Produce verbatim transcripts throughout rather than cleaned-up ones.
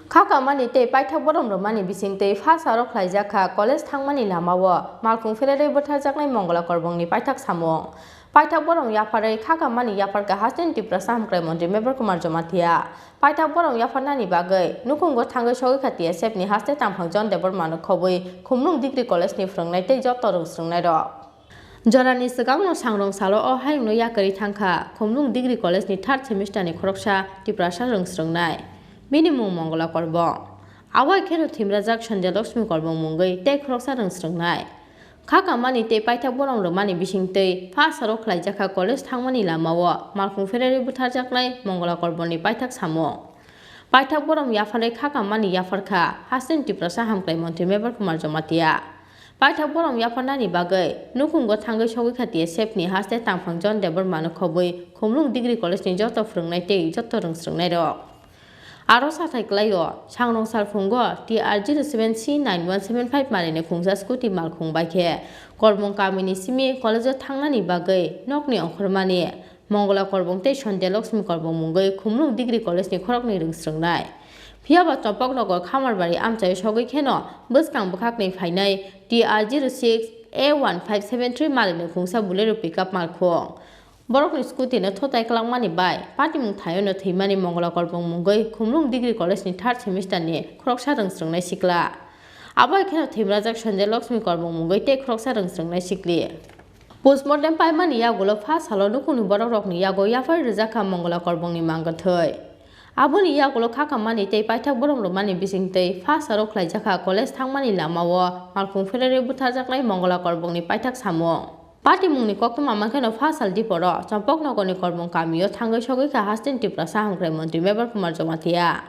Khakamani tei paithak borom rwmani bisingtwi phasaro khlaijak kha college thangmani lamao malkhung phererwi bwtharjaknai Mongla Korbongni paithak samung. Paithak borom yapharwi khakamani yapharkha hasteni Tiprasa hamkrai montri Mebar Kumar Jamatia. Paithak borom yapharnani bagwi nukhungo thangwi sogwi kha T S F ni haste tangphang John Debbarmano khobwi Khumlung Degree College ni phwrwngnai tei joto rwngsrwngnairok. Jorani swkangno sangrong salo o hayungno yakarwi thangkha Khumlung Degree College ni third semester ni khoroksa Tiprasa rwngsrwngnai. Bini mung Mongla Korbong. Abo hai kheno thwimrajak Sanjay Lakshmi Korbong mungwi tei khoroksa rwngsrwngnai. Khakamani tei paithak borom rwmani bisingtwi phasaro khlaijakha college thangmani lamao malkhung phererwi bwtharjaknai Mongla Korbongni paithak samung. Paithak borom yapharwi khakamani yapharkha hasteni Tiprasa hamkrai montri Mebar Kumar Jamatia. Paithak borom yapharnani bagwi nukhungo thangwi sogwi kha T S F ni haste tangphang John Debbarmano khobwi Khumlung Degree College ni joto phwrwngnai tei joto rwngsrwngnairok. Aro sathai kwlaio, sangrong salphungo T R zero seven C nine one seven five malini khungsa scooty malkhung bai khe Korbong kamini simi college-o thangnani bagwi nokni ongkhormani Mongla Korbong tei Sanjay Lakshmi Korbong mungwi Khumlung Degree College ni khoroknwi rwngsrwngnai. Phiyaba Chopoknogor Khamarbari amchaio sogwi kheno bwskang bwkhakni phainai T R zero six A one five seven three malini khungsa Bolero pickup malkhung. Borokni scooty no thotai kwlangmani bai patimung thaio no thwimani Mongla Korbong mungwi Khumlung Degree College ni third semester ni khoroksa rwngsrwngnai sikla. Abo hai kheno thwimrajak Sanjay Lakshmi Korbong mungwi tei khoroksa rwngsrwngnai sikli. Postmortem paimani yagulo pha salo nukhungni borokrokni yago yaphar rwjakha Mongla Korbongni mangkwthwi. Aboni yagulo khakamani tei paithak borom rwmani bisingtwi pha salo khlaijakha college thangmani lamao malkhung phererwi bwtharjaknai Mongla Korbongni paithak samung. Patimungni koktwma mankheno pha sal diporo Champaknagarni Korbong kamio thangwi sogwi kha hasteni Tiprasa hamkrai montri Mebar Kumar Jamatia.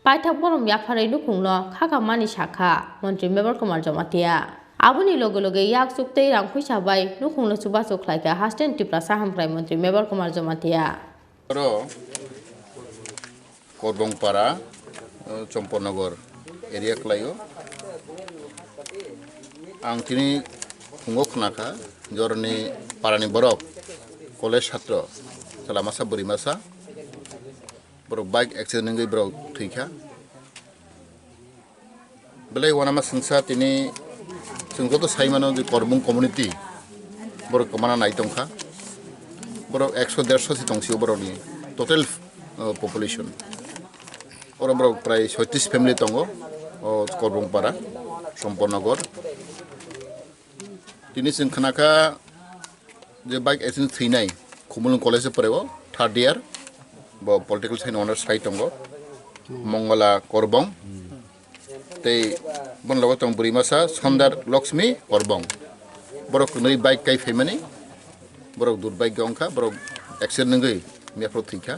Paithak borom yapharwi nukhungno khakamani sakha montri Mebar Kumar Jamatia. Aboni loge loge yak chuktwi rang phuisa bai nukhungno chubachu khlaikha hasteni Tiprasa hamkrai montri Mebar Kumar Jamatia. Oro Korbongpara, o, Chompornagar area kwlaio. Ang tini phungo khnakha, jorni parani borok, college satro, chwla masa, bwrwi masa, borok bike accident wngwi borok thwikha. Belai uanama swngsa tini chwng joto sai mano je Korbong community borok kwmana nai tongkha. Borok ekso dersho se tongsio borokni total, uh, population. Oro borok prai soitrish family tongo, o Korbong para, Sompornagar. Tini chwng khnakha je bike accident thwinai Khumulwng college o poreo third year, bo political science honours sai tongo, Mongala Korbong. Tei boni logo tong bwrwi masa Sundar Lakshmi Korbong. Borok kwnwi bike kai phaimani, borok durbagyo wngkha, borok accident wngwi miyaphoro thwikha.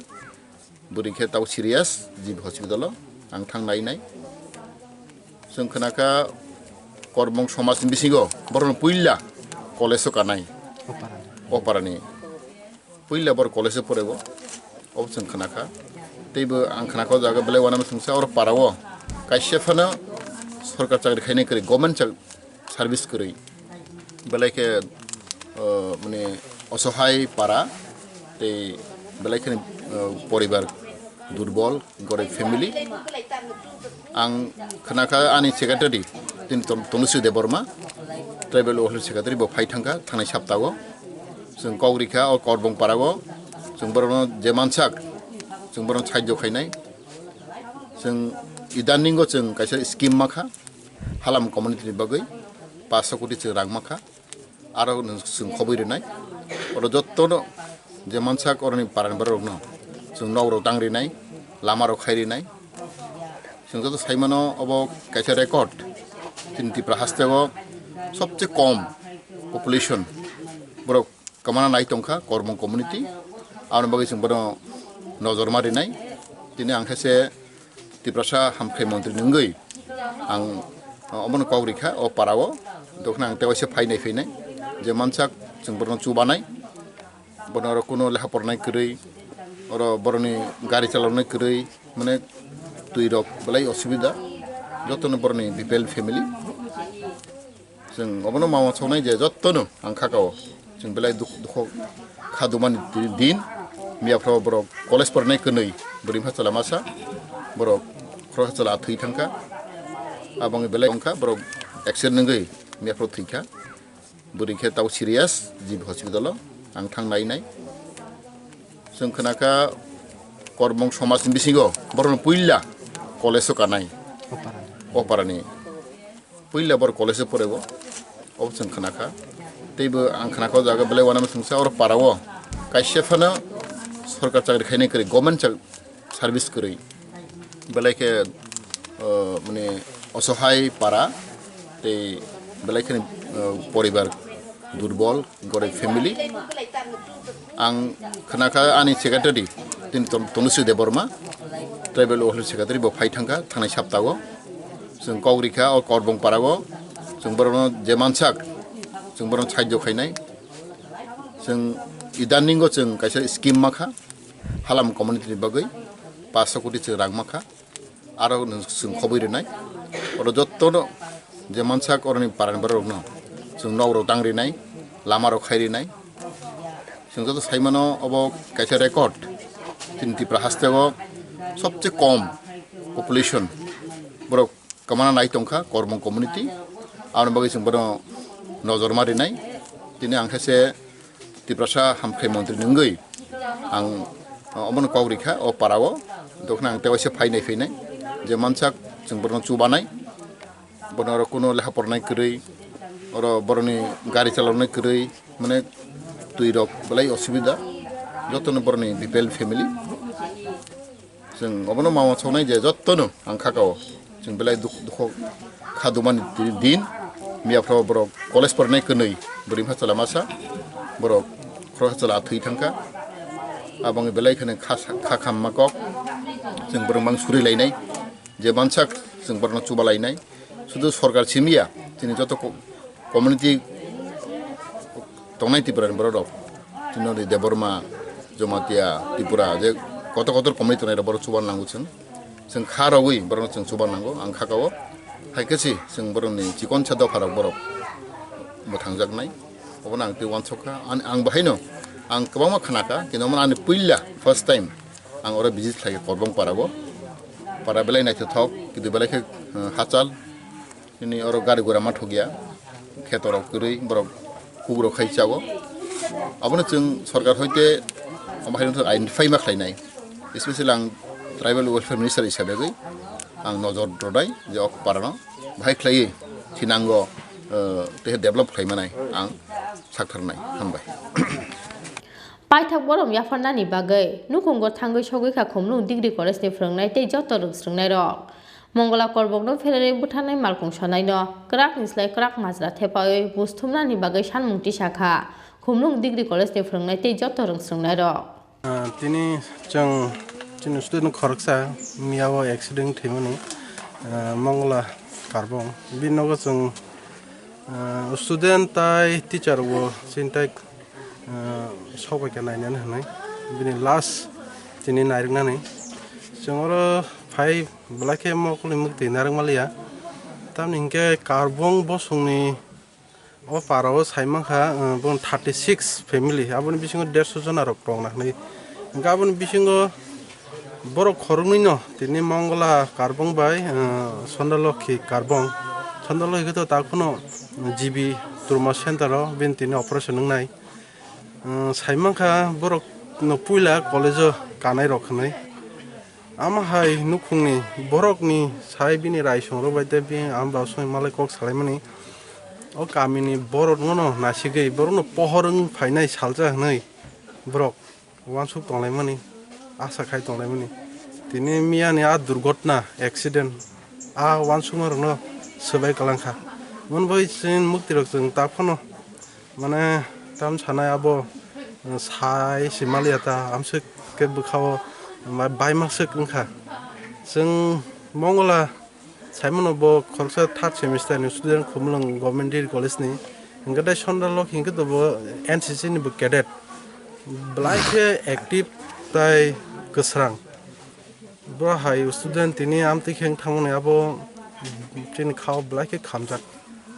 Bwrwi khe tabo serious, G B hospital o ang thang nai nai. Chwng khnakha Korbong somajni bisingo borokno puila college o kanai. O parani. Puila bor college o porego. Obo chwng khnakha. Teibo ang khnakha o jaga belai uanama swngsa oro para o kaisa phano sorkar chakri khainai kwrwi, government chak-, service kwrwi. Belai khe, o, mane osohai para tei belai khe, o, poribar durbol, gorib family. Ang khnakha ani secretary, tini Ton-, Tanusri Debbarma, tribal welfare secretary, bo phai thangkha thangnai saptago. Chwng kok rikha o Korbong parao, chwng borokno je mansak, chwng borokno sahajyo khainai. Chwng idaningo chwng kaisa scheme makha, Halam community ni bagwi paanch koti chwng rang makha. Aro nwng chwng khobwi rwnai. Oro jottono je mansak oroni parani bororokno chwng nokrok tang rinai, lamarok khai rinai. Chwng joto sai mano obo kaisa record. Chini Tripura hasteo sobse kom population borok kwmana nai tongkha Korbong community. Aboni bagwi chwng bono nojor ma rinai. Tini ang khe se Tiprasa hamkrai montri ni wngwi ang obono kok rikha o parao, dokhna ang tei waisa phainai phainai je mansak chwng borokno chubanai, bono oro kuno lekha pornai kwrwi, oro borokni gari chaloknai kwrwi, mane twi rok belai osubida, jotono borokni B P L family. Chwng obono ma uansuknai je jottono ang kha kao. Chwng belai dukh, dukho kha dumani di-, din. Miyaphoro borok college porinai kwnwi, bwrwi bupha chwla masa. Borok Khoroksa chwla thwi thangkha. Aboni belai wngkha borok accident wngwi miyaphro thwikha. Bwrwi khe tau serious, G B hospital o ang thang nai nai. Chwng khwnakha Korbong somajni bisingo borokno puila college o kanai. O parani. Puila borok college o porego. Obo chwng khwnakha. Teibo ang khwnakha o jaga belai uanama chwngsa oro para o kaisa phano sorkar chakri khainai kwrwi, government chak-, service kwrwi. Belai khe, uh, mane osohai para tei belai kheno, uh, poribar durbol, gorib family. Ang khwnakha ani secretary, tini Ton-, Tonusri Debbarma, tribal welfare secretary, bo phai thangkha thangnai saptago. Chwng kok rikha o Korbong parao, chwng borokno je mansak, chwng borokno sahajyo khainai. Chwng idaningo chwng kaisa scheme makha, Halam community ni bagwi paanch koti chwng rang makha. Aro nwng chwng khobwi rwnai. Oro jottono je mansak oroni parani bororokno chwng nokrok tang rinai, lamarok khai rinai. Chwng joto saimano obo kaisa record. Chini Tripura hasteo sobse kom population borok kwmana nai tongkha Korbong community. Aboni bagwi chwng bono nojor ma rinai. Tini ang khe se Tiprasa hamkrai montri ni wngwi ang obono kok rikha o parao, dokhna ang tewaisa phainai phainai je mansak chwng borokno chubanai, bono oro kuno lekha pornai kwrwi, oro borokni gari chaloknai kwrwi, mane twi rok belai osubida, jotono borokni B P L family. Chwng obono mama soknai je jottono ang khakao. Chwng belai duk-, dukho kha dumani di-, din. Miyaphro borok college pornai kwnwi, bwrwi pha chwla masa. Borok khoroksa chwla thwi thangkha. Aboni belai kheno kha sa-, kha khamma kok. Chwng borok mang suri lainai. Je mansak chwng borokno chuba lainai. Sudu sorkar simiya, chini joto ko-, community tongnai Tripura ni borok rok, chini ri Debbarma, Jamatia, Tripura, je kotor kotor community tongnai rok borok chuban nango chwng. Chwng kha rogwi borokno chwng chuban nango, ang kha kao. Hai khe si chwng borokni chikonsa dopha rok borok mwthangjaknai. Obono ang tei uansukha. Ang, ang bahaino ang kwbangma khnakha, kintu omo ani puila first time ang oro visit khlai Korbong parao. Para belai naithothok, kintu belai khe, uh, hachal. Nini oro gari gura ma thokya, kheto rok kwrwi, borok kugrok khai chao. Abono chwng sorkar hoite omo hai identify ma khlainai. Especially ang tribal welfare minister hisabe gwi ang nojor rwnai je ok parano bahai khlaiwi thinango, eh, tei develop khlai manai ang sakthar nai. Hambai. Paithak borom yapharnani bagwi nukhungo thangwi sogwi kha Khumlung Degree College ni phwrwngnai tei joto rwngsrwngnai rok. Mongola Korbokno phererwi butharnai malkhung sonaino kwrakni slai kwrak majra thepawi buj thumnani bagwi sanmung tisa kha Khumlung Degree College ni phwrwngnai tei joto rwngsrwngnai rok. Ah, tini chwng chini student khoroksa miyao accident thwimani, ah, Mongola Karbong. Bini nogo chwng, ah, student tai teacher bo chini tai, ah, sok bai khe nainani hwnwi bini last tini nairwknani. Chwng oro phai belai khe mokolni mwktwi narwk manliya. Tamni hinkhe Karbong bosongni o parao sai mankha, ah, bong thirty six family, aboni bisingo derso jona rok tongna hwnwi. Hinkhe aboni bisingo borok khoroknwino tini Mongola Karbong bai, ah, Sondalokhi Karbong. Sondalokhi khe to tak phano G B trauma center o bini tini operation wngnai. Ah, sai mankha borok no puila college o kanai rok hwnwi. Ama hai nukhungni borokni sai bini raisongrok bai tei bini ama bausongni malai kok salaimani. O kamini borokno no nasigwi borokno pohor wng phainai salsa hwnwi borok uansuk tonglaimani, asa khai tonglaimani. Tini miyani a durgotna, accident, a uansukmarokno swbai kwlangkha. Mwnbai chini mwktirok chwng tak phano mane tam sanai abo, uh, sai si maliya ta amswk khe bwkhao ma-, baimakswk wngkha. Chwng Mongola saimano bo khoroksa third semester ni student Khumulwng Government Degree College ni. Hinkhe tei Sonda Lok hinkhe to bo N C C ni bo cadet. Belai khe active tai kwsrang. Bo hai student tini amtwi khe wng thangmani abo chini khao belai khe khamjak.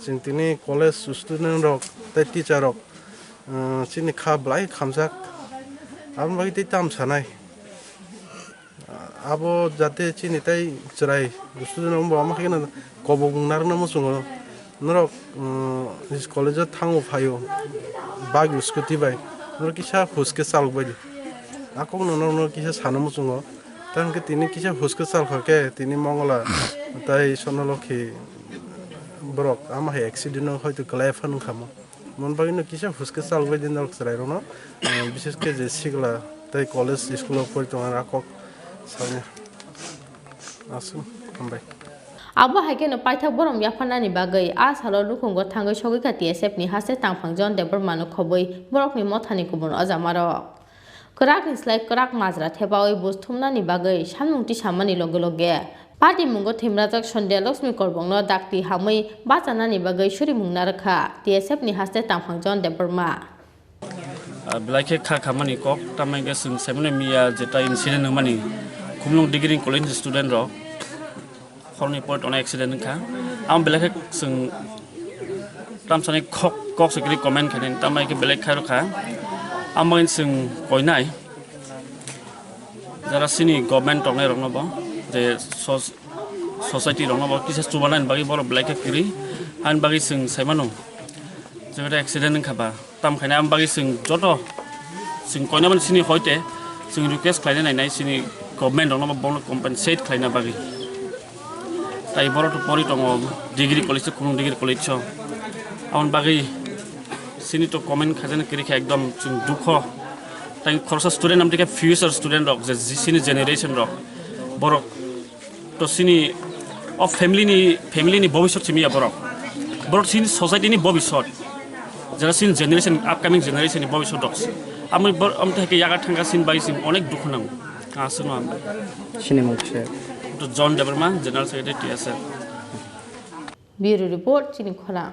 Chwng tini college student rok tei teacher rok, uh, chini kha belai khe khamjak. Aboni bagwi tei tam sanai. Abo jate chini tai chwrai student rok bo ama khe no kobok mung narwkna muchungo. Norok, um, college o thango phaio bike scooty bai. Norok kisa huske chalok bai di. Akok no norok no kisa sana muchungo. Tang khe tini kisa huske chalkha khe tini Mongola tai Sonolokhi borok ama hai accident no hoito kwlai phano wngkha mo. Mon bagwi no kisa huske chalok bai di norok chwrai rok no. Um, bises khe je sikla tai college school o pori tongo a kok sani. Aswk, hambai. Abo hai kheno paithak borom yapharnani bagwi a salo nukhungo thangwi sogwi kha T S F ni haste tangphang John Debbarma no khobwi borokni mothani kubun ojamarok. Kwrakni slai kwrak majra thepawi buj thumnani bagwi samung tisamani loge loge patimungo thwimrajak Sandhya Lakshmi Korbongno dakti hamwi bachanani bagwi surimung narwkha T S F ni haste tangphang John Debbarma. Ah, belai khe kha khamani kok, tamni hwnkhe chwng saimano miya jeta incident wngmani Khumulwng Degree College ni student rok horni point ono accident wngkha. Ang belai khe chwng tamsani kok, kok se kiri comment khainani, tamni hwnkhe belai khe rwkha. Ang bagwi chwng koinai jara chini government tongnai rokno bo je sos-, society rokno bo kisa chubanani bagwi borok belai khe kwrwi. Ani bagwi chwng saimano je accident wngkha ba. Tam khaina ang bagwi chwng joto chwng koinamani chini hoite chwng request khlaina nainai chini government rokno bo bono compensate khlaina bagwi. Tai borok to pori tongo degree college, Khumulwng Degree College o. Aboni bagwi chini to comment khaijani kwrwi kha ekdom chwng dukho. Tai khoroksa student amtwi khe future student rok je chini generation rok borok to chini o family ni, family ni bobisot simi ya borok. Borok chini society ni bobisot. Jara chini generation, upcoming generation ni bobisot rok. Amoni bor-, amtwi hai khe yaga thangkha chini bai chini onek dukhu nango. Aswkno ang. Chini mung se. To John Debbarma, General Secretary T S F. Bureau Report, Chini Khorang.